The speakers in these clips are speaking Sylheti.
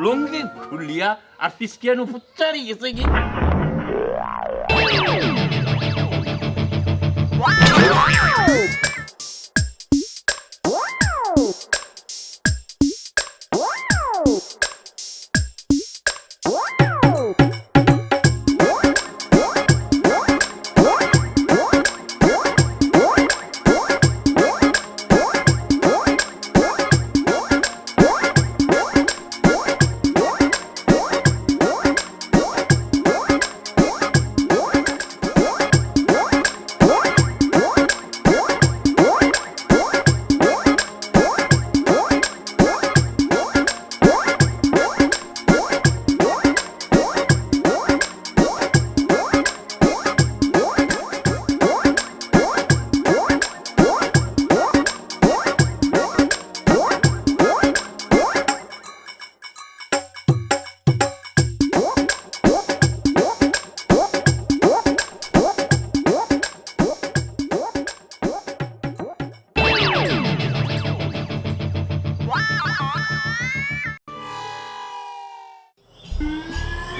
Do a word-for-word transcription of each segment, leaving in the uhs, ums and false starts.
লুঙ্গি খুলিয়া আর ফিসকিয়ানো ফুচ্চারি গেছে কি?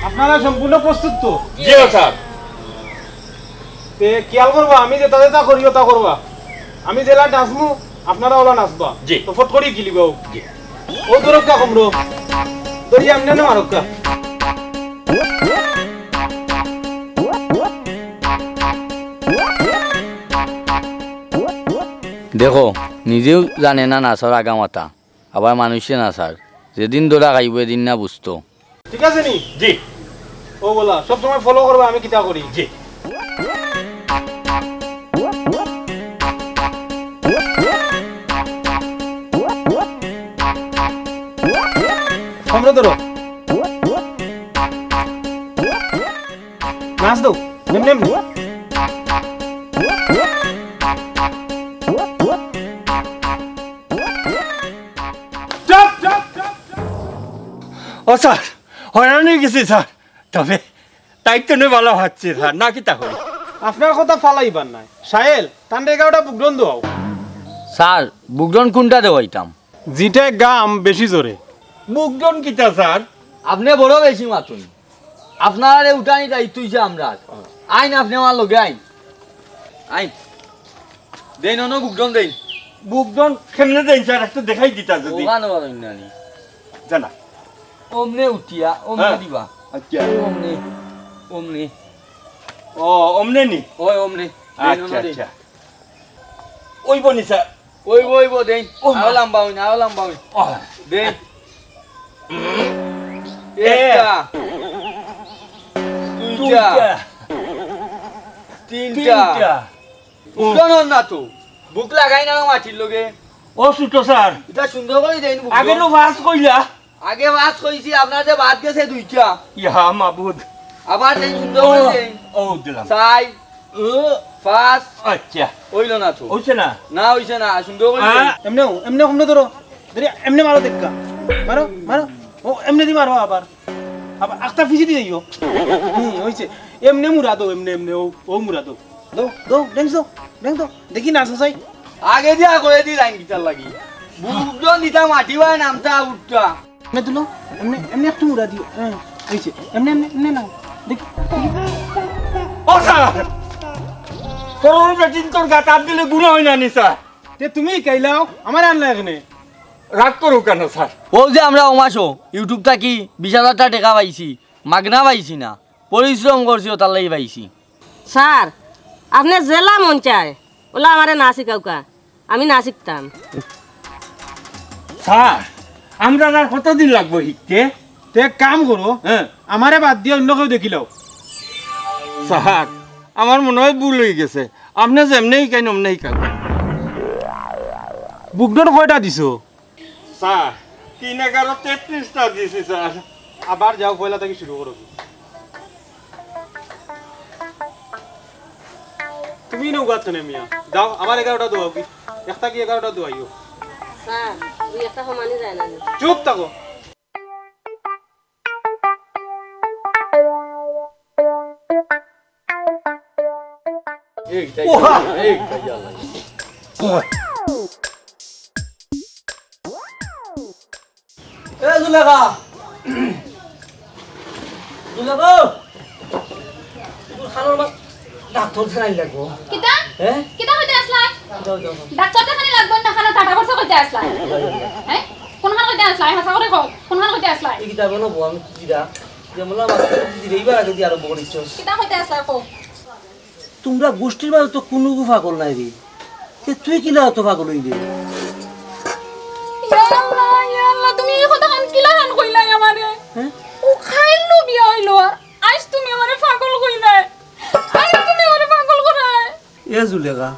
আপনারা সম্পূর্ণ প্রস্তুত তো? জি স্যার। তে খেয়াল করবা, আমি যেটা যেটা করি, ওটা করবা। আমি যেলা নাচমু, আপনারা ওলা নাচবা। জি। তো ফট করি গিলিবাও। জি। ও দৌড়ক্কা কমরো। দৌড়ি আমনে না মারক্কা। দেখো, নিজেও জানে না নাচর আগামাতা, আবার মানুষে নাচার। যেদিন ধরা খাইব, এদিন না বুঝতো। ঠিক আছে নি? জি। ও বলা, সব সময় ফলো করবা আমি কিতা করি। জি। সামনে ধরো। নাচ দাও, এমনে এমনে। চুপ! ও স্যার, হয়রান অই গেছি স্যার। তবে তাই তো নয় ভালা হচ্ছে স্যার, না কিতা করি? আপনার কথা ফালাইবার নাই। সাহেল, তানরে এগারোটা বুকডন দেওয়াও। স্যার, বুকডন কোনটা দেওয়াইতাম? যেটা গাম বেশি জোরে। বুকডন কিতা স্যার? আপনে বড় বেশি মাতুন। আপনারে উঠানি দায়িত্ব অইছে আমরার। আইন, আপনে আমার লগে আইন। আইন। দেইন, অনো বুকডন দেইন। বুকডন কেমনে দেইন স্যার? একটু দেখাই দিতা যদি। ওখানো পারইন না নি। জানা। অমনে উঠিয়া, অমনে হ্যাঁ। দিবা। আচ্ছা। অমনে, অমনে। ও, অমনে নি? ওই অমনে। দেইন, আচ্ছা, অনো দেইন। আচ্ছা। ওই বনি স্যার। ওই, ওই, ওই, দেইন। ও মা। আরো লম্বা অইন, আরো লম্বা অইন। ও। দেইন। এ। একটা। দুইটা। দুইটা। তিনটা। তিনটা। বুকডন অর না তো। বুক লাগাই না মাটির লগে। ও ছোট স্যার। ইটা সুন্দর করি দেইন বুকডন। আগে তো ফার্স্ট কইলা। আগে ফার্স্ট কইছি, আপনার যে বাদ গেছে দুইটা। ইয়া মাবুদ। আবার দেইন সুন্দর করি দেইন। ও, দিলাম। চাই, উ, পাঁচ। আচ্ছা। অইল না তো। অইছে না? না, অইছে না। সুন্দর করি দেইন। এমনেও, এমনে কমনে ধরো। ধরি, এমনে মারো দেখা। মারো, মারো। ও, এমনে দি মারো আবার। আবার আখতা ফিছি দি যাইও। হুম, অইছে। এমনে মুরা দেও, এমনে, এমনে, ও, ও মুরা দেও। দেও, দেও, ডেংস দেও, ডেংস দেও। দেখি না, চাচাই। আগে দিয়া কয়ে দি লাইন গিটার লাগি। বুকডন দিতা মাটি বায় নামতা উঠতা। এমনে তুলো, এমনে, এমনে একটু মুরা দিও। হ্যাঁ, অইছে। এমনে, এমনে, এমনে নাও। দেখি, দেখি। ও স্যার, তোর বেটিন তোর গাত আত দিলে গুণা অয় না নি স্যার? তে তুমি কাইলাও, আমারে আনলা এখানে। রাগ করো কেন স্যার? ও যে আমরা ওমাশো, YouTube থাকি বিশ হাজারটা টেকা পাইছি, মাগনা পাইছি না, পরিশ্রম করছি, অতার লাগি পাইছি। স্যার, আপনে যেলা মন চায়, ওলা আমারে না শিখাউকা, আমি না শিখতাম। স্যার, আমরার আর কতদিন লাগবো শিখতে? তে এক কাম করো, হ্যাঁ। আমারে বাদ দিয়া অন্য কেউ দেখিলাও। স্যার, আমার মনে হয় ভুল অই গেছে, আপনে যেমনে শিখাইন অমনে শিখাউক। বুকডন কয়টা দিছো? স্যার, তিন এগারো তেত্রিশটা দিছি স্যার। আবার যাও, পয়লা থাকি শুরু করো। তুমি নৌকাত কেনে মিয়া? যাও, আবার এগারোটা দেওয়াও কি? এক থাকি এগারোটা দেওয়াইও। স্যার, দুই একটা সমানই যায় না নি? চুপ থাকো। এই, এই, ওহা! এই, এই, আল্লাহ। এ জুলেখা, বুঝলে গো? তোর খানোর মা-, ডাক্তার দেখানি লাগবো। কিতা? হ্যাঁ? কিতা কইতে আসলায়? যাও, যাও, যাও। ডাক্তার দেখানি লাগবো না, খানো টাটা করছে কইতে আসলায়? হ্যাঁ? কোনখান কইতে আসলায়? হাছা করে কও, কোনখান কইতে আসলায়? এই কিতা বলো, বউ, আমি কি দিরা? যে বললাম, আমার দিদি এইবার আগে দিয়ে আরম্ভ করিস। কিতা কইতে আসলায়, কও? তোমরা গোষ্ঠীর মাঝে তো কুনুগু পাগল নাই রে। তে তুই কিলা অত পাগল অইলে? ইয়া আল্লাহ, ইয়া আল্লাহ, তুমি এই কথাখান কিলাখান কইলায় আমারে? হ্যাঁ? ও কাইল নু বিয়া অইলো আর আইজ তুমি আমারে পাগল কইলায়। আইজ তুমি আমারে পাগল করায়। এ জুলেখা,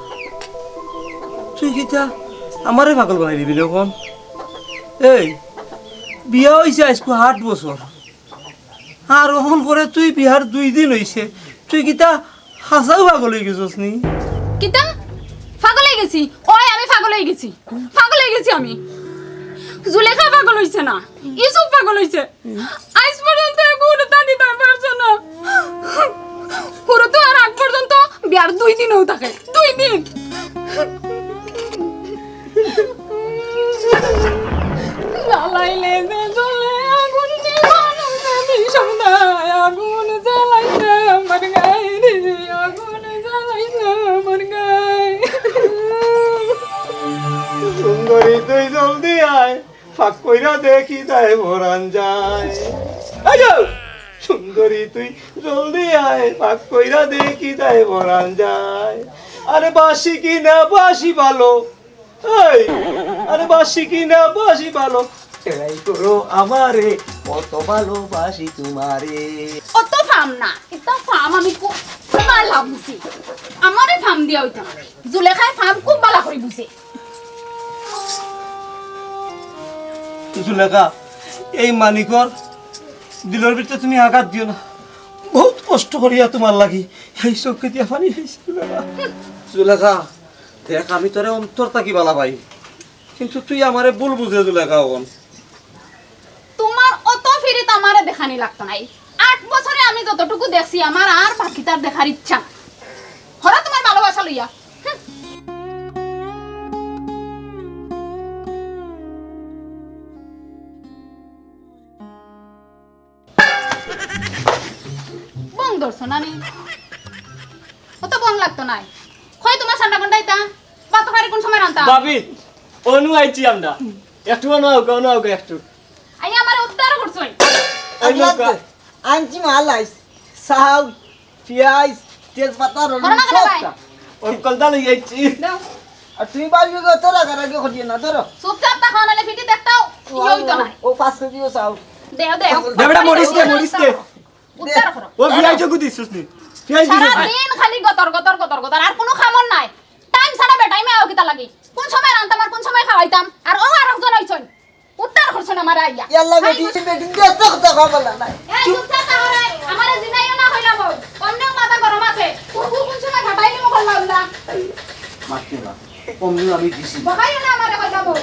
তুই কিতা আমারে পাগল বানাই দিবি নি অখন? এই, বিয়া অইছে আইজকু আট বছর। আর অখন করে তুই বিয়ার দুই দিন অইছে, তুই কিতা হাছাউ পাগল অইগেছস নি? কিতা? পাগল অইগেছি? অয়, আমি পাগল অইগেছি, পাগল অইগেছি আমি। জুলেখা পাগল অইছে না, ইউসুফ পাগল অইছে। আইজ পর্যন্ত এগু হুরুতা দিতায় পারছো না। হুরুতা আর আগ পর্যন্ত বিয়ার দুই দিনও থাকে, দুই দিন। জ্বালাইলে যে জ্বলে আগুন, নিবানো যে বিষম দায়, আগুন জ্বালাইছে আমার গায়ে রে, আগুন জ্বালাইছে আমার গায়ে। সুন্দরী তুই জলদি আয়, ফাঁক কইরা দেখি দায় পরান যায়। আইয়ো! সুন্দরী তুই জলদি আয়, ফাঁক কইরা দেখি দায় পরান যায়। আরে বাসি কি না বাসি ভালো, এই, আরে বাসি কি না বাসি ভালো, এরাই করো আমারে, কত ভালোবাসি তোমারে। অত ফাম না, এত ফাম আমি কো-, বালা বুঝি। আমারে ফাম দিয়া অইতো না। জুলেখায় ফাম খুব বালা করি বুঝে। জুলেখা, এই মানিকর দিলর ভিতরে তুমি আঘাত দিও না। বহুত কষ্ট করিয়া তুমার লাগি এই চউখে দিয়া পানি আইছে, জুলেখা। জুলেখা, দেখ, আমি তোরে অন্তর থাকি বালা পাই, কিন্তু তুই আমারে ভুল বুঝে, জুলেখা, অখন। তুমার অত ফিরিত আমারে দেখানি লাগতো নায়। আট বছরে আমি যতটুকু দেখছি, আমার আর বাকিতার দেখার ইচ্ছা নাই। হরো তুমার ভালোবাসা লইয়া। হুম। বং ধরছো না নি? অত বং লাগতো নায়। কই তুমার ঠান্ডা গন্ডা ইতা? ভাত তরকারি কোন সময় রানতা? ভাবি, অনু আইছি আমরা। একটু অনু আউকা, অনু আউকা একটু। আই আমারে উদ্ধার করছইন। ওই আল্লাহ নৌকা। দে, আনছি মাল আইস। চাউল, পিয়াজ, তেজপাতা, রসুন, করো না কেন ভাই? সবটা। ওই কলতা লই আইছি। দাও। আর তুমি বাড়ি গিয়ে তো রাগারাগি করিও না, ধরো। চুপচাপ থাকো, নাহলে পিঠিত একটাও ও, ইয়ে হইতো না। ও পাঁচ কেজি ও চাউল। দেও, দেও। দে বেটা, মরিচ দে, মরিচ দে। উদ্ধার করো। ও পিয়াজ চকু দিছস নি? পিয়াজ দিছস সারা নি? দিন খালি গতর, গতর, গতর, গতর। আর কোনো কামর নাই। টাইম ছাড়া বেটাইমে আও কিতা লাগি? কোন সময় রানতাম আর কোন সময় খাওয়াইতাম? আর ও আরেকজন আইছইন। উদ্ধার করছইন আমারে আইয়া। ইয়াল্লা, বেটি, বেটি, দে তো কথা কবলা নাই। এই চুপ থাক তাহলে, আমারে জিনাইও না কইলাম ওই। অমনেও মাথা গরম আছে। তোর বউ কোন সময় ফাটাই নিমু করলাম না। মাতিও না। অমনেও আমি দিছি। বকাইও না আমারে কইলাম ওই।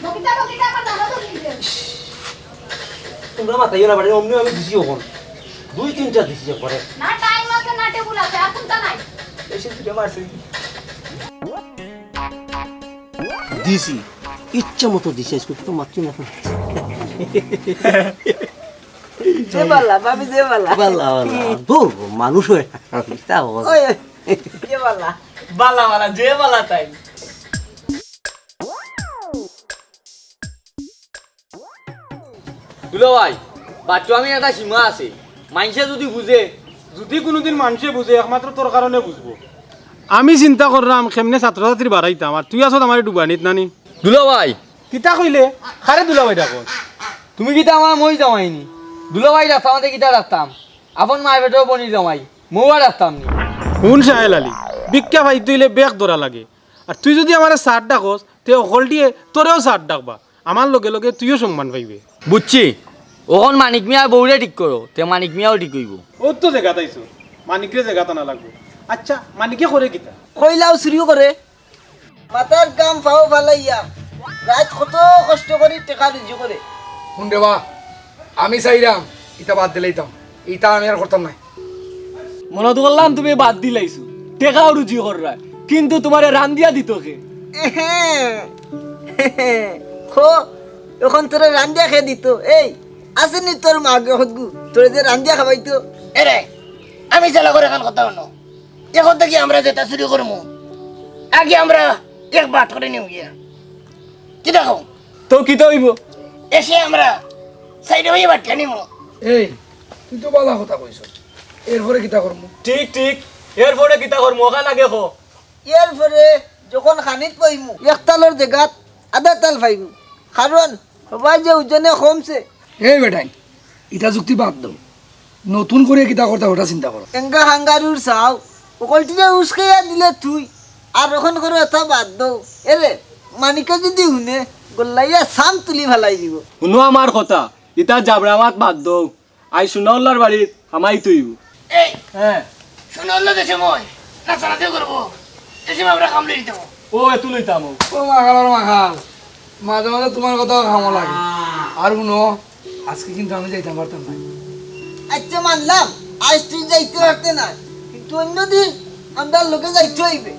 বকিতা, বকিতা আমার জানা তো নিজে। তোমরা মাতাইও না, বাড়ি অমনেও আমি দিছি অখন। দুই তিনটা দিছি একবারে। না টাইম আছে, না টেবুল আছে, আর কোনটা নাই? এসে দুটো মারছে। দিছি, ইচ্ছা মতো দিছি, আজকে তো মাতছি না। যে বালা, ভাবি যে বালা। বালা, বালা। দূর, মানুষ হয়। তা বাবা। ওই, যে বালা। বালা, বালা, যে বালা তাই। দুলাভাই, বাচ্চা আমি একটা সীমা আছে। মাইনষে যদি বুঝে, যদি কোনোদিন মাইনষে বুঝে, একমাত্র তোর কারণে বুঝবো। আমি চিন্তা করলাম কেমনে ছাত্রছাত্রী বাড়াইতাম, আর তুই আছত আমারে ডুবানিত নানি। দুলাভাই। কিতা কইলে? কারে দুলাভাই ডাকো? তুমি কিতা আমার মই জামাই নি? দুলাভাই ডাকতাম, আতে কিতা ডাকতাম? আপন মায়ের পেটেও বনির জামাই, মৌয়া ডাকতাম নি। হুন সাহেল আলী, ভিক্ষা পাইতে অইলে বেক ধরা লাগে। আর তুই যদি আমারে স্যার ডাকস, তে অকলটিয়ে তোরেও স্যার ডাকবা। আমার লগে লগে তুইও সম্মান পাইবে। বুঝছি, অখন মানিক মিয়ার বউরে ঠিক করো, তে মানিক মিয়াও ঠিক অইবো। ও তো জেগাত আইছো, মানিকরে জেগাত আনা লাগবো। আচ্ছা, মানিকে করে কিতা? কইলাও চুরিও করে। মাথার ঘাম পাও ফালাইয়া, রাইত কত কষ্ট করি টেকা রুজি করে। হুন রে বা, আমি চাইরাম, ইতা বাদ দিলাইতাম, ইতা আমি আর করতাম নায়। মনো তো করলাম তুমি বাদ দিলাইছো, টেকাও রুজি কররায়, কিন্তু তুমারে রান্দিয়া দিত কে? এহে, খো, অখন তোরে রান্দিয়া কে দিত? এই, আছে নি তোর মাগে হদগু, তোরে যে রান্দিয়া খাওয়াইতো? এরে, আমি চালা করে খান কথা হুনো। এখন থাকি আমরা যেটা চুরি করমু, আগে আমরা এক বাট করে নিমু গিয়া। কিতা কও? তো কিতা অইবো? এসে আমরা সাইডে হয়ে বাটিয়া নিমু। এই, তুই তো বালা কথা কইছস। এরপরে কিতা করমু? ঠিক, ঠিক। এরপরে কিতা করমু? অখান আগে ক। এরপরে যখন খানিত পাইমু, এক তালর জাগাত আধা তাল পাইমু। কারণ হবায় যে ওজনে কমছে। এই বেটাইন, ইটা যুক্তি বাদ দেও। নতুন করে কিতা করতা ওটা চিন্তা করো। এঙ্গা হাঙ্গারুর চাও, অকলটিরে উস্কাইয়া দিলে তুই, আর অখন করো এতা বাদ দেও। এরে, মানিকে যদি হুনে, গল্লাইয়া সাম তুলি ফালাই দিব। হুনো আমার কথা, ইতা জাবরা মাত বাদ দেও। আইজ সোনাউল্লার বাড়িত হামাইত অইবো। এই, হ্যাঁ। সোনাউল্লা যে সময় নাচানাচিও করবো, এ সময় আমরা কাম লই দিতাম। ও, এতু লইতাম ও। ও মাখাল, আর মাখাল। মাঝে মাঝে তোমার কথাও খামো লাগে। আর হুনো, আজকে কিন্তু আমি যাইতাম পারতাম না। আচ্ছা, মানলাম, আইজ তুই যাইতে পারতে না, কিন্তু অন্য দিন আমরার লগে যাইতে অইবে।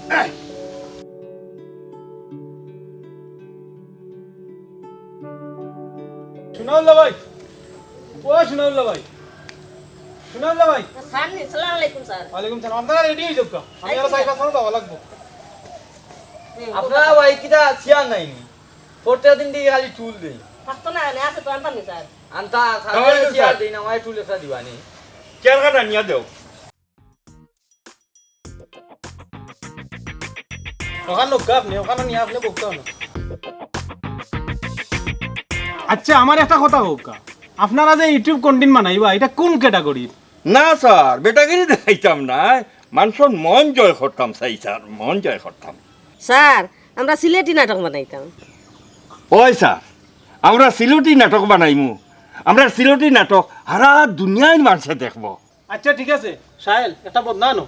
সোনাউল্লা ভাই, ও সোনাউল্লা ভাই, সোনাউল্লা ভাই। স্যার নি, সালাম আলাইকুম স্যার। ওয়ালাইকুম সালাম। আপনারা রেডি অই যাউক্কা, আমি আরো চাইর পাঁচ মিনিট যাওয়া লাগবো। আপনারা ভাই কিতা চেয়ার নাই নি? প্রত্যেক দিন দেখি খালি টুল দেই। থাকতো না, এনে আছে তো, আনতাম নি স্যার। আনতা, স্যার, তাহলে তো চেয়ার স্যার দেই না, আমারে টুল একটা দিবা নি। চেয়ার কাটা নিয়া দেও। ওখান লোক আপনি, ওখানে নিয়ে আপনি বকতে হবে। আচ্ছা, আমার একটা কথা কউক্কা, আপনারা যে YouTube content বানাইবা, ইটা কোন ক্যাটাগরির? না স্যার, বেটাগিরি দেখাইতাম না, মানষর মন জয় করতাম চাই স্যার, মন জয় করতাম। স্যার, আমরা সিলেটি নাটক বানাইতাম। ওই স্যার, আমরা সিলেটি নাটক বানাইমু, আমরা সিলেটি নাটক হারা দুনিয়ার মানষে দেখবো। আচ্ছা, ঠিক আছে, সাহেল, একটা বদনা আনো।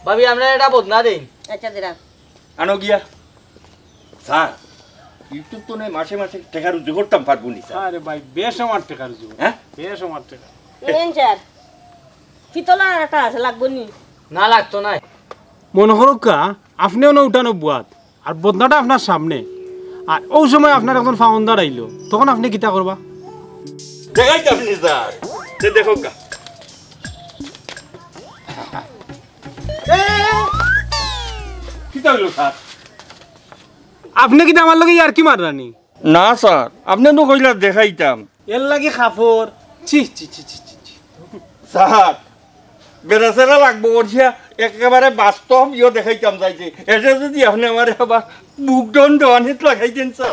ভাবি, আমরা একটা বদনা দেই। আচ্ছা, দিলাম। আনো গিয়া। স্যার, YouTube তো নাই, মাসে মাসে টেকা রুজি করতাম পারবো নি, স্যার? আরে ভাই, বেশ আমার টেকা রুজি করতাম। হ্যাঁ? বেশ আমার টেকা। নেন, স্যার। পিতলর একটা আছে, লাগবো নি? না, লাগতো নায়। মনো করউক্কা, আপনে অনো উঠানো বুয়াত, আর বদনাটা আপনার সামনে, আর অউ সময় আপনার একজন ফাউন্ডার আইলো, তখন আপনে কিতা করবা? দেখাইতাম নি স্যার, তে দেখউক্কা। এ, কিতা অইলো স্যার? আপনে কিতা আমার লগে ইয়ার্কি মাররা নি? না স্যার, আপনে তো কইলা দেখাইতাম। এর লাগি কাপড়। ছি, ছি, ছি। স্যার, বেড়াছেড়া লাগবো করিয়া একেবারে বাস্তব ইয়ো দেখাইতাম চাইছি। এরে যদি আপনে আমারে আবার বুকডন দেওয়ানিত লাগাই দেন স্যার।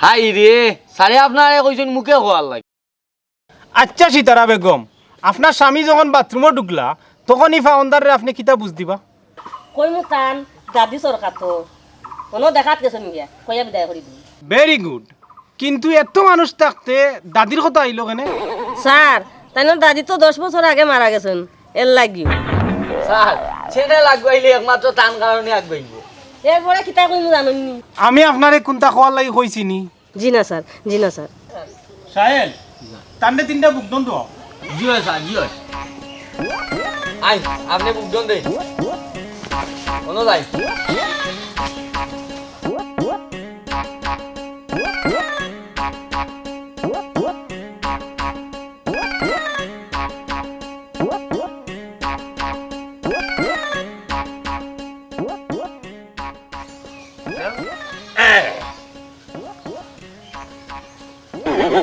হায় রে, স্যারে আপনারে কইছইন মুখে কওয়ার লাগি। আচ্ছা সিতারা বেগম, আপনার স্বামী যখন বাথরুমো ঢুকলা, তখন ই ফাউন্ডাররে আপনে কিতা বুঝ দিবা? কইমু তান দাদি সরকার তো, কোনো দেখাত গেছইন গিয়া, কইয়া বিদায় করি দিমু। Very good। কিন্তু এত মানুষ থাকতে দাদির কথা আইলো কেনে? স্যার, তাইনর দাদি তো দশ বছর আগে মারা গেছইন, এর লাগিও। স্যার, সেটা লাগবাইলে একমাত্র তান কারণে আগুয়াইবো। এরপরে কিতা কইমু জানইন নি? আমি আপনারে কুনতা কওয়ার লাগি কইছি নি? জি না স্যার, জি না স্যার। সাহেল, তানরে তিনটা বুকডন দেও। জি অয় স্যার, জি অয়। আই, আপনে বুকডন দেইন। অনো যাই।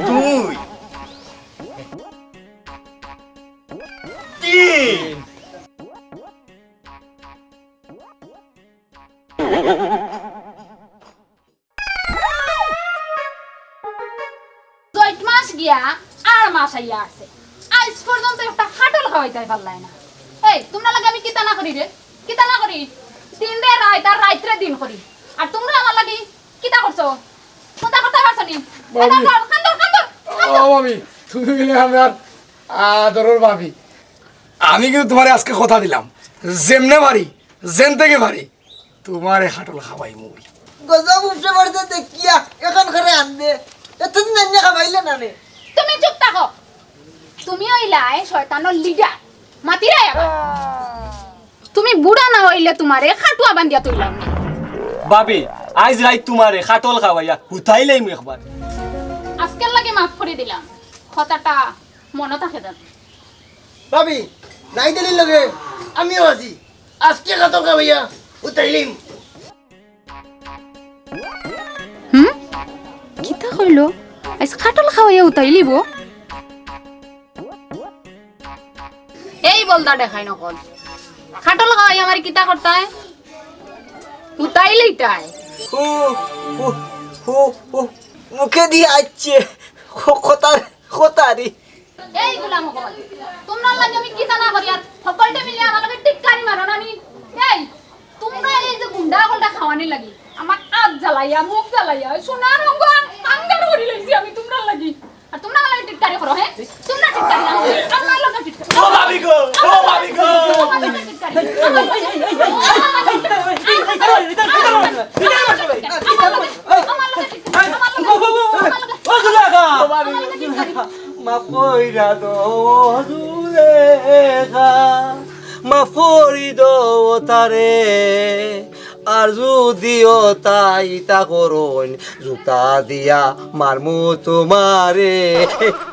দুই। তিন। জৈত মাস গিয়া আড় মাস আইয়া আছে, আইজ পর্যন্ত একটা কাটল খাওয়াইতায় পারলায় না। এই, তুমরার লাগি আমি কিতা না করি রে? কিতা না করি? দিনরে রাইত আর রাইতরে দিন করি। আর তুমরা আমার লাগি কিতা করছো? কুনতা করতায় পারছো নি? ভাবি। এটা ধর, কান্দর, কান্দর, কান্দর। ও ভাবি, তুমি অইলে আমার আদরর ভাবি। আমি কিন্তু তুমারে আজকে কথা দিলাম, যেমনে পারি, যেন থাকি পারি, তুমারে কাটল খাওয়াইমু। গজব উঠছে বাড়িতে দেখিয়া, এখন করে আনবে। এতদিন আনিয়া খাওয়াইলে না রে। তুমি চুপ থাকো। তুমি অইলায় শয়তানর লিডার। মাতিরায় আবার। তুমি বুড়া না অইলে তুমারে খাটুয়া বান্ধিয়া তুললাম। ভাবি, আইজ রাইত তুমারে কাটল খাওয়াইয়া হুতাইলাইমু একবার। আজকের লাগি মাফ করি দিলাম। কথাটা মনো থাকে যেন। ভাবি, নাইদুলির লগে আমিও আছি। আজকে কাটল খাওয়াইয়া উতাইলিমু। হুম? কিতা কইলো? আইজ কাটল খাওয়াইয়া উতাইলিবো? এই বলদা দেখাই নকল। কাটল খাওয়াইয়া আমারে কিতা করতায়? উতাইলিতায়। ও, ও, ও, ও, মুখে দিয়া আইছে। ক-, কথার, কথারি। এই গুলাম অকল, তুমরার লাগি আমি কিতা না করি, আর হকলটা মিলে আমার লগে টিটকারি মারো না নি? এই, তুমরা এই যে গুন্ডা অকলটা খাওয়ানির লাগি, আমার আত জ্বালাইয়া, মুখ জ্বালাইয়া, সোনার অঙ্গ আঙ্গার করি লইছি আমি তুমরার লাগি। আর তুমরা আমার লগে টিটকারি করো, হে? তুমরা টিটকারি না করো, আমার লগে টিটকারি। ও ভাবি গো, ও ভাবি গো। আমার লগে টিটকারি। আমার লগে টিটকারি। আমার লগে টিটকারি। আমার লগে টিটকারি। ও দুলাগা। আমার লগে টিটকারি। মাফ কইরা দেও দুলাগা, মাফ করি দেও তারে। আর যুদিও তাই ইতা করইন, জুতা দিয়া মারমু তুমারে।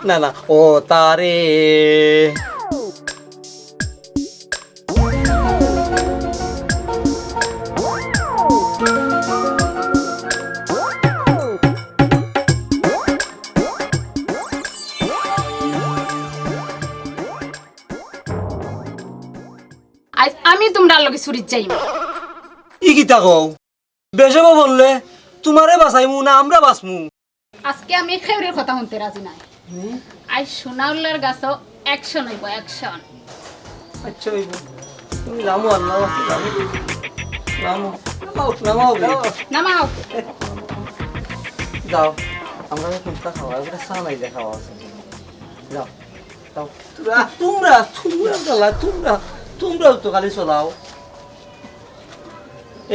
না, না, ও তারে। আইজ আমি তুমরার লগে ছুরিত যাইমু। ই কিতা কও? বেশি বললে তুমারে বাঁচাইমু না আমরা বাঁচমু? আজকে আমি কেউরর কথা হুনতে রাজি নায়। হুম? আইজ সোনাউল্লার গাছো action অইবো, action। আচ্ছা, অইবো। তুমি লামো আর লামো, লামো। লামো। লামো, লামো, লামো। নামাও। যাও, আমরা তো কুন্তা খাওয়া, ওটা চা নাই যে খাওয়া আছে। যাও, যাও। তুমরা, তুমরা, তুমরা জ্বালা, তুমরা, তুমরাও তো খালি চলাও।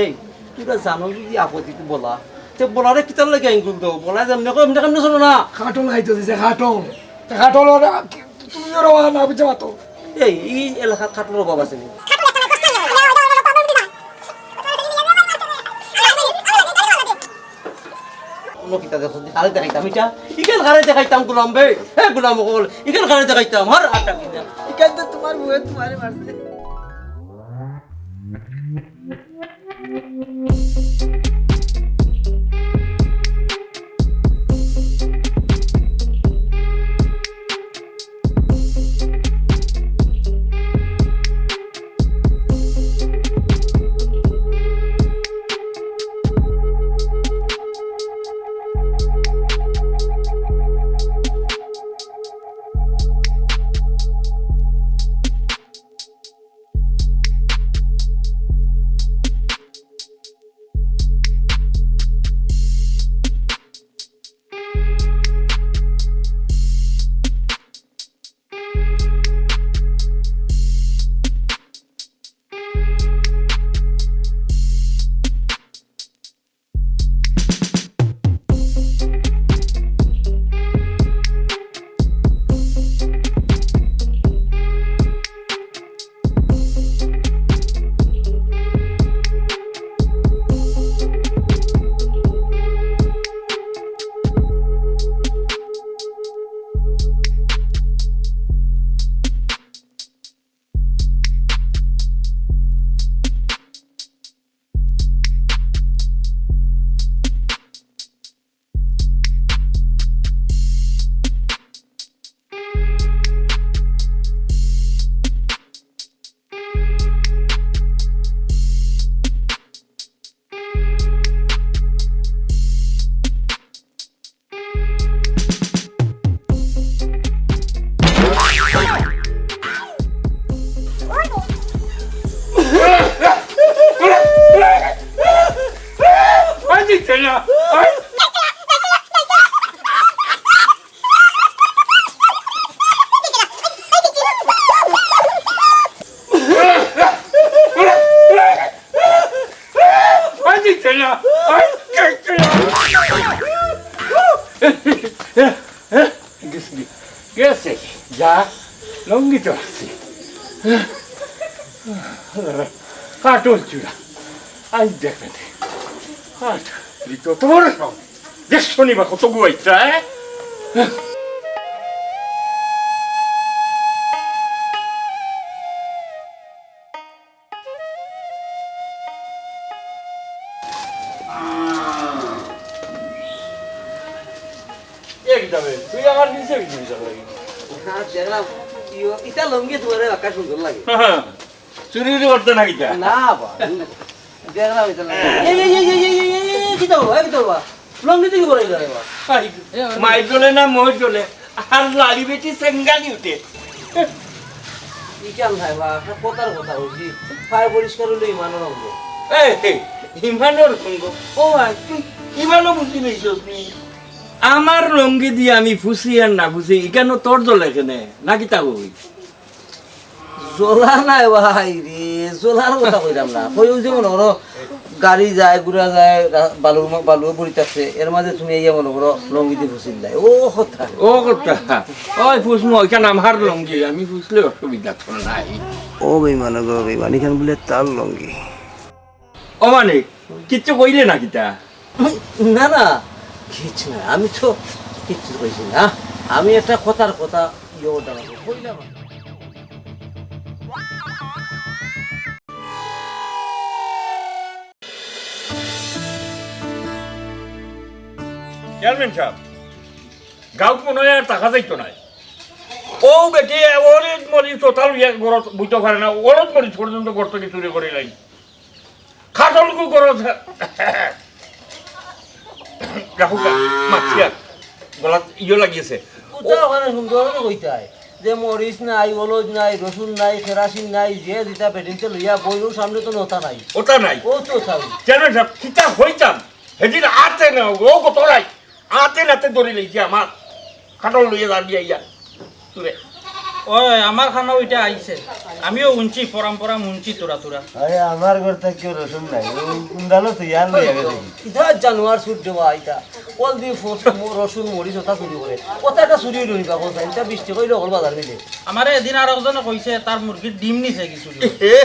এই, তুমরা জানো যদি আপত্তি তো বলা, তে বলারে কিতার লাগি আঙ্গুল দেও? বলা যেমনে কয়, এমনে কেমনে চলো না? কাটল খাইতো দিছে, কাটল। তে কাটল ওরা, কি, তুমি ওরা ওরা না বুঝে মাতো। এই, এই এলাকাত কাটলর অভাব আছে নি? অন্য কিতা দেখো, কারে দেখাইতাম ইটা? ইখান কারে দেখাইতাম গুলাম বে? হে গুলাম অকল, ইখান কারে দেখাইতাম? হর আটা কিতা? ইখান তো তুমার বউয়ে তুমারে মারছে। গেছে, গেছে। যা, লুঙ্গি তো আছে। কাটল চূড়া। আই দেখবেন। কাটল, তো তোমার সব। দেশ শনিবার কত গুয়াইতা, হ্যাঁ? যাবে। তুই আমার পিছে পিছে পিছে লাগি। হ্যাঁ, দেখলাম, ইয়ো, ইটা লুঙ্গি তোমারে বাক্কা সুন্দর লাগে। চুরি উরি করতে না কিতা? না বা, দেখলাম ইটা লাগে। এই, এই, এই, এই, এই, এই, এই, এই, কিতা বা, এই, কিতা বা? লুঙ্গি দেখি বড় হয়ে যাবে বা। ভাই, মাই চলে না, মই চলে। আর লাড়ি বেটি সেঙ্গালি উঠে। ইটা নাই বা, একটা কথার কথা কইছি। পায় পরিষ্কার হইলে ইমানর অঙ্গ। এই, এই, ইমানর অঙ্গ? ও ভাই, তুই ইমানও বুঝি লইছস নি? আমার লুঙ্গি দিয়া আমি ফুসি আর না ফুসি, ইখানো তোর জ্বলে কেনে? না কিতা কই? জ্বলা নাই ভাই রে, জ্বলার কথা কইলাম না। কই ওই যে মনে করো, গাড়ি যায়, ঘুরা যায়, রা-, বালুর মা-, বালুয়ে পড়ি থাকছে, এর মাঝে তুমি ইয়া মনে করো, লুঙ্গি দি ফুসিল নাই। ও কথা। ও কথা। ওই ফুসমু, ওইখান আমার লুঙ্গি, আমি ফুসলে অসুবিধা তো নাই। ও বেইমান গো, বেইমান, ইখান বলে তার লুঙ্গি। ও মানে, কিচ্ছু কইলে না কিতা? না, না, কিচ্ছু না, আমি তো কিচ্ছু কইছি না। আমি একটা কথার কথা ইয়ে ওটা কইলাম। চেয়ারম্যান সাব, গাউত মনে হয় আর থাকা যাইতো নায়। ও বেটি, ওর মরিচ ওটা লইয়া ঘরত বইতে পারে না, ওর মরিচ পর্যন্ত ঘর থাকি চুরি করি লাই। খাটলগু ঘরত রাখুকা, মাতিয়া, গলাত ইয়ে লাগিয়েছে। ওটা ওখানে সুন্দর করে কইতায় যে মরিচ নাই, হলুদ নাই, রসুন নাই, কেরাসিন নাই, যে যেটা বেটিনতে লইয়া বইর সামনে তো নতা নাই। ওটা নাই। ও তো চাই। চেয়ারম্যান সাব, কিতা হইতাম? হেদিন আতে না, ও কত নাই। আতে নাতে ধরি লইছে আমার। খাটল লইয়া যাবি আইয়া। তুলে। ওই, আমার খানো ওইটা আইছে। আমিও উনছি, পরাম পরাম উনছি তোরা তোরা। আরে, আমার ঘর থাকি কেউ রসুন নাই। ও কুন্দালো তো ইয়ার লইয়া গেছে। ইটা জানোয়ার সুর দেওয়া ইটা। কল দি ফোস-, ম-, রসুন মরিচ ওটা চুরি করে। ওটা একটা চুরি হইল নি বাবা, ইটা বিশ টাকা হইলে হল বাজার মিলে। আমারে এদিন আর একজনে কইছে তার মুরগির ডিম নিছে কি চুরি করে। এ?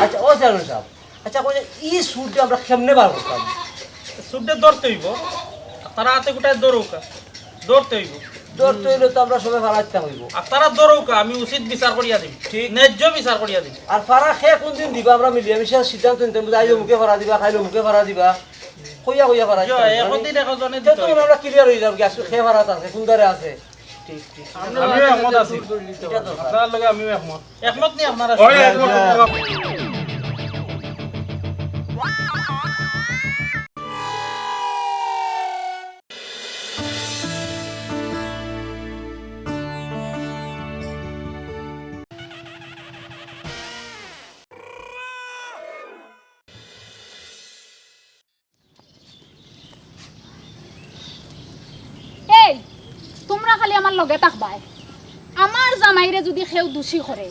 আচ্ছা, ও চেয়ারম্যান সাব, আচ্ছা, কইলে ই সুরটা আমরা কেমনে বার করতাম? সুরটা ধরতে হইব। তারা হাতে গোটায় ধরুকা। ধরতে হইব। ধরতে হইলে তো আমরা সবাই ফালাইতাম হইব। আর তারা ধরুকা, আমি উচিত বিচার করিয়া দিম। ঠিক। ন্যায্য বিচার করিয়া দিম। আর ফারা খে কোন দিন দিবা? আমরা মিলিয়া মিশিয়া সিদ্ধান্ত নিতাম, বুঝা, আইজ অমুকে ফারা দিবা, খাইলে অমুকে ফারা দিবা। কইয়া কইয়া ফারা দিতাম। একদিন একজনে তো দিতে হইব। আমরা ক্লিয়ার হয়ে যাবো কি আজকে খে ফারাত আছে, কোন ধারে আছে। ঠিক, ঠিক। আমিও একমত আছি। এটা তো আপনার লগে আমিও একমত। একমত নি আপনারা? ওই একমত। এই, তুমরা খালি আমার লগে থাকবায়। আমার জামাইরে যুদি কেউ দুষি করে,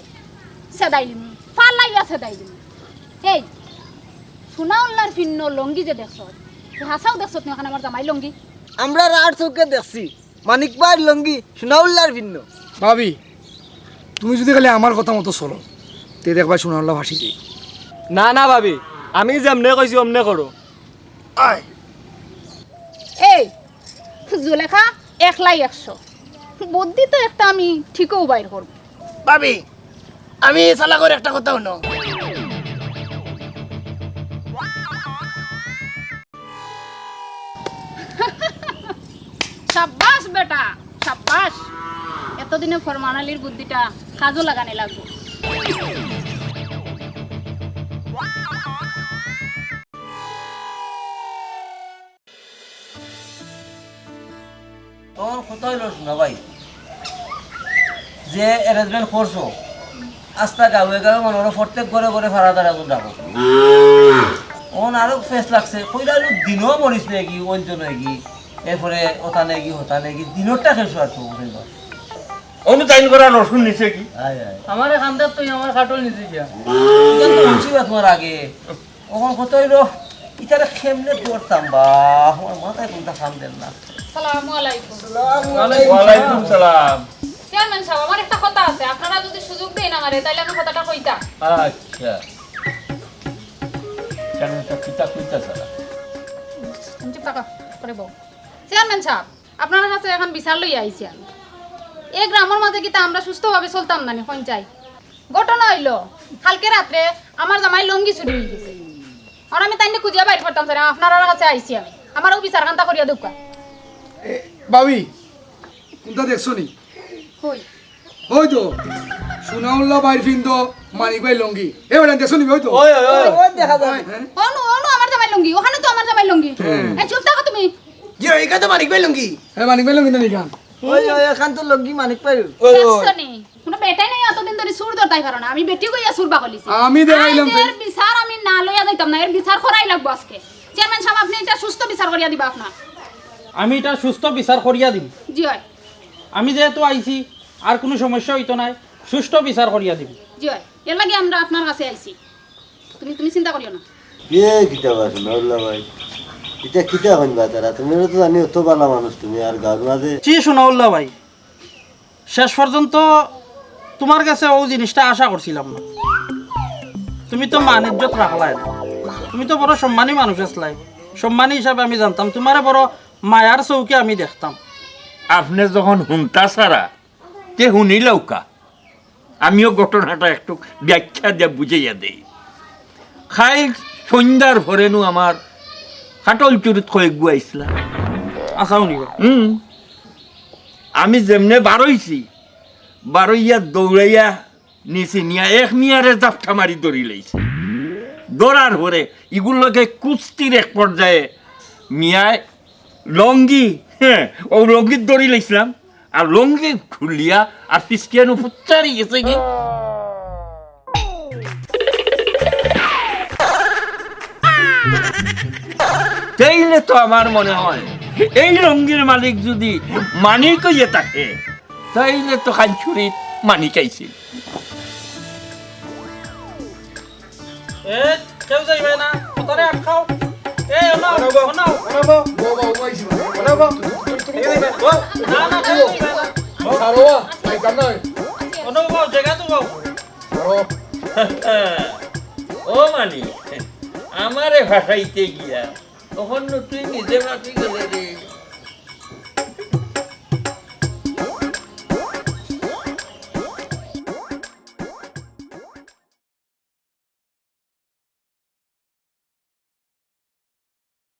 ছেদাই দিমু, ফালাইয়া ছেদাই দিমু। এই, সোনাউল্লার ফিন্ন লঙ্গি যে দেখছত, তুই হাছাউ দেখছত নি অখান আমার জামাইর লঙ্গি? আমরা রার চউখে দেখছি, মানিক ভাইর লঙ্গি সোনাউল্লার ফিন্ন। ভাবি, তুমি যুদি খালি আমার কথা মতো চলো, তে দেখবায় সোনাউল্লা ফাঁসি যাইবো। না, না ভাবি, আমি যেমনে কইছি অমনে করো। আয়। এই, জুলেখা, একলাই একশো। বুদ্ধি তো একটা আমি ঠিকও বাইর করব। ভাবি, আমি চালাকর একটা কথা হুনো। সাব্বাস বেটা, সাব্বাস। এতদিনে ফরমান আলীর বুদ্ধিটা কাজও লাগানি লাগবো। অখন কথা অইলো সোনা ভাই, যে arrangement করছো, আস্তা গাঁওয়ে গাঁওয়ে মনে করো প্রত্যেক ঘরে ঘরে ফারাদার একজন রাখো। অখন আরো ফেস লাগছে, কইরা অইলো দিনও মরিস নাকি, ওই জন্য কি, এরপরে ওটা নাকি, হতা নাকি, দিনরটা খেয়ে আর তো বুঝে না। অনু তাইন করা রসুন নিছে কি? আয়, আয়। আমার এখানটা তুই আমার খাটল নিছে গিয়া। এটা তো উঠছি বা তোমার আগে। অখন কথা অইলো, ইতারে কেমনে ধরতাম বা? আমার মাথায় কুনটা কাম দের না। সালামু আলাইকুম। সালামু আলাইকুম। ওয়ালাইকুম সালাম। চেয়ারম্যান সাব, আমার একটা কথা আছে, আপনারা যুদি সুযোগ দেইন আমারে, তাইলে আমি কথাটা কইতাম। আচ্ছা। চেয়ারম্যান সাব, কিতা কইতা সারা? চুপ থাকো, করে বউ। চেয়ারম্যান সাব, আপনারার কাছে অখন বিচার লইয়া আইছি আমি। এই গ্রামর মাঝে কিতা আমরা সুস্থভাবে চলতাম না নি, কইন চাই? ঘটনা অইলো, কালকে রাত্রে আমার জামাইর লুঙ্গি চুরি অই গেছে। আর আমি তাইনরে খুঁজিয়া বাইর করতাম চাইরাম, আপনারার কাছে আইছি আমি। আমারেও বিচার খানটা করিয়া দেউক্কা। এ, ভাবি, কুনটা দেখছো নি? কই? ওই তো, সুনাউল্লা ভাইর ফিন্দো মানিক ভাইর লুঙ্গি। এ বেটা, দেখছো নি? ওই তো। ওই, ওই, ওই। ওই দেখা যায়। হ্যাঁ? অনু, অনু, আমার জামাইর লুঙ্গি, ওখানে তো আমার জামাইর লুঙ্গি। হ্যাঁ। এ, চুপ থাকো তুমি। জি, এইখান তো মানিক ভাইর লুঙ্গি। এ, মানিক ভাইর লুঙ্গি না নি খান? ওই, ওই, এখান তো লুঙ্গি মানিক ভাইর। ওই, ওই। দেখছো নি? কুনু বেটাই নাই, অতদিন ধরি চুর ধরতায় পারো না। আমি বেটি কইয়া চুর বাকলিছি। আমি দেখাইলাম আইজ তো। এর বিচার আমি না লইয়া যাইতাম না, এর বিচার করাই লাগবো আজকে। চেয়ারম্যান সাব, আপনে ইটা সুস্থ বিচার করিয়া দিবা আপনার। আমি ইটা সুস্থ বিচার করিয়া দিমু। জি অয়। আমি যেহেতু আইছি, আর কুনু সমস্যা অইতো নায়, সুষ্ঠু বিচার করিয়া দিমু। জি অয়, এর লাগি আমরা আপনার কাছে আইছি। তুমি, তুমি চিন্তা করিও না। এ কিতা বা সুনাউল্লা ভাই, ইটা কিতা কইন বা তারা? তুমিও তো জানি অত ভালা মানুষ তুমি, আর গাঁওর মাঝে। জি সুনাউল্লা ভাই, শেষ পর্যন্ত তুমার গেছে অউ জিনিসটা আশা করছিলাম না। তুমি তো মান ইজ্জত রাখলায় না, তুমি তো বড় সম্মানী মানুষ আছলায়, সম্মানী হিসাবে আমি জানতাম, তুমারে বড় মায়ার চউখে আমি দেখতাম। আপনে যখন হুনতা ছাড়া, তে হুনিলাউক্কা। আমিও ঘটনাটা একটু ব্যাখ্যা দিয়া বুঝাইয়া দেই। কাইল সন্ধ্যার পরে নু আমার কাটল চুরিত কয়েকগু আইছলা। আচ্ছা, হুনিবা। হুম। আমি যেমনে বারইছি, বারইয়া দৌড়াইয়া নিচে নিয়া এক মিয়ারে জাপটা মারি ধরিলাইছি। ধরার পরে ইগুর লগে কুস্তির এক পর্যায়ে মিয়ায় লুঙ্গি, হ্যাঁ, অউ লুঙ্গিত ধরিলাইছলাম, আর লুঙ্গি খুলিয়া আর ফিসকিয়া নু ফুচ্চারি গেছেগি। তাইলে তো আমার মনে হয়, এই লুঙ্গির মালিক যদি মানিক অইয়া থাকে, তাইলে তো কাইল চুরিত মানিক আইছিল। এ, কেউ যাইবে না, কথারে আটকাও। এ, অনো, অনো। বউ, বউ, বউ, বউ, বউ। না, না, কেউ যাইবে না। ছাড়ো, এই কাম নয়। অনো বউ, জাগা তো বউ। ছাড়ো। ও মানি, আমারে ফাঁসাইতে গিয়া, তখন তুই নিজে ফাঁসি গেলে রে।